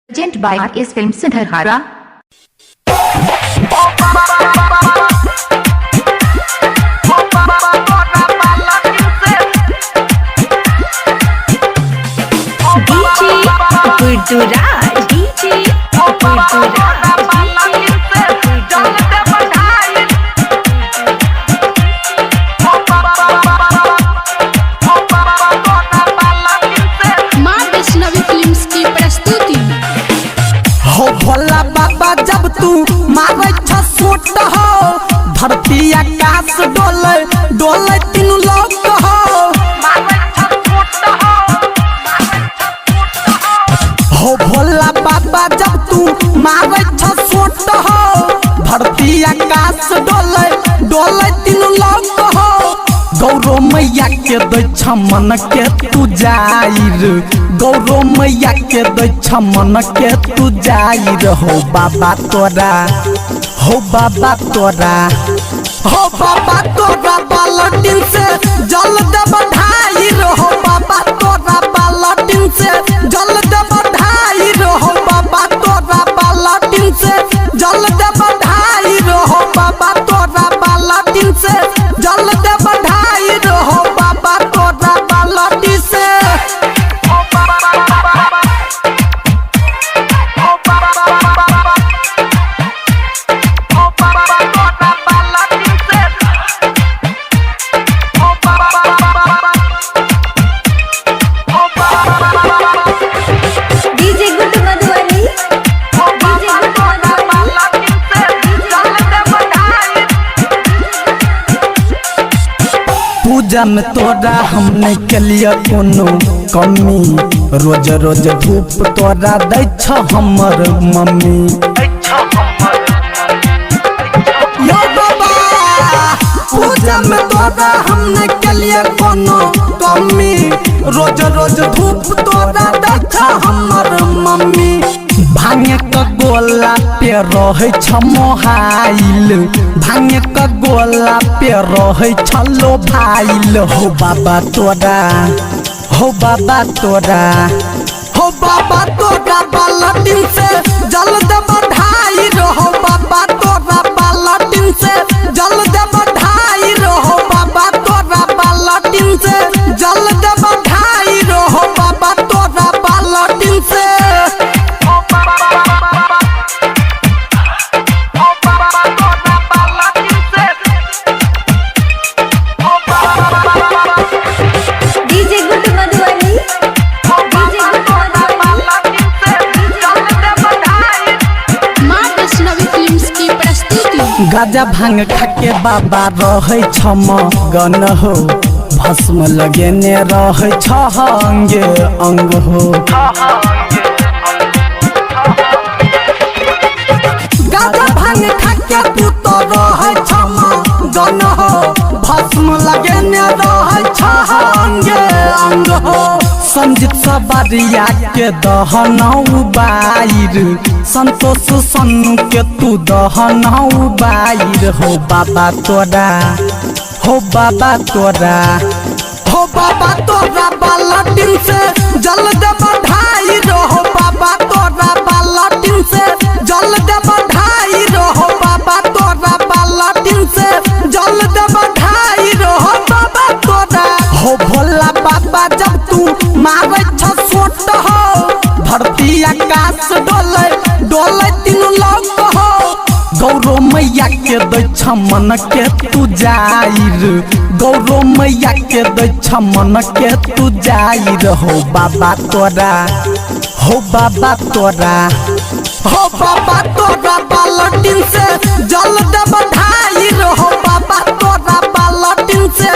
Present by RS Films Dharhara. DJ Guddu Raj, DJ Guddu Raj, DJ Guddu Raj. माँ Vaishnavi films की प्रस्तुति। हो भोला बाबा, जब तू मारे छ सोट हो, धरती आकाश डोले डोले तीनू लोक हो। हो भोला बाबा, जब तू मारे छ सोट हो, धरती आकाश डोले डोले तीनू लोक हो। गौरो मैया के दै छ मन के तू जाइर, गौरो मैया के दै छ मन के तू जाइर। हो बाबा तोरा, हो बाबा तोरा, हो बाबा तोरा बालटिन से जल दे बढ़ाई। हो बाबा तोरा बालटिन से जल दे बढ़ाई। हो बाबा तोरा बालटिन से जल दे बढ़ाई। हो बाबा तोरा बालटिन से जल दे बढ़ाई। हो बाबा तोरा बालटिन से। DJ Guddu Madhubani, DJ Guddu Madhubani. पूजा में तोरा हम नहीं के कोनो कमी, रोज रोज धूप तोरा दै छ हमर मम्मी। यो बाबा, पूजा में तोरा हम नहीं के कोनो कमी, रोज रोज धूप तोरा दै छ हमर मम्मी। भांगे क गोला पे रहै छ मोहाइल, भांगे क गोला पे रहै छ लोभाइल। हो बाबा तोरा, हो बाबा तोरा, हो बाबा तोरा बालटिन से जल दे बढ़ाई। हो बाबा तोरा बालटिन से जल दे बढ़ाई। हो बाबा तोरा बालटिन से जल दे बढ़ाई। हो बाबा तोरा बालटिन से। DJ Guddu Madhubani, DJ Guddu Madhubani. माँ वैष्णवी फिल्म्स की प्रस्तुति। गाजा भांग खाके बाबा रहै छ मगन हो, भस्म लगेने रहै छ अंगे अंग हो। गाजा भांग खाके तू तो रहै छ मगन हो, भस्म लगेने रहै छ अंगे अंग हो। संजीत सबारिया के दहनौ बाइर, संतोष सन्नू के तू दहनौ बाइर। हो बाबा तोरा, हो बाबा तोरा, हो बाबा तोरा बालटिन से जल दे बढ़ाई। हो बाबा तोरा बालटिन से जल दे बढ़ाई। हो बाबा तोरा बालटिन से जल दे बढ़ाई। हो बाबा तोरा। हो भोला बाबा, जब तू मारे छ सोट हो, धरती आकाश डोले डोले तीनू लोक हो। गौरो मैया के दै छ मन के तू जाइर, गौरो मैया के दै छ मन के तू जाइर। हो बाबा तोरा, हो बाबा तोरा, हो बाबा तोरा बालटिन से जल दे बढ़ाई। हो बाबा तोरा बालटिन से।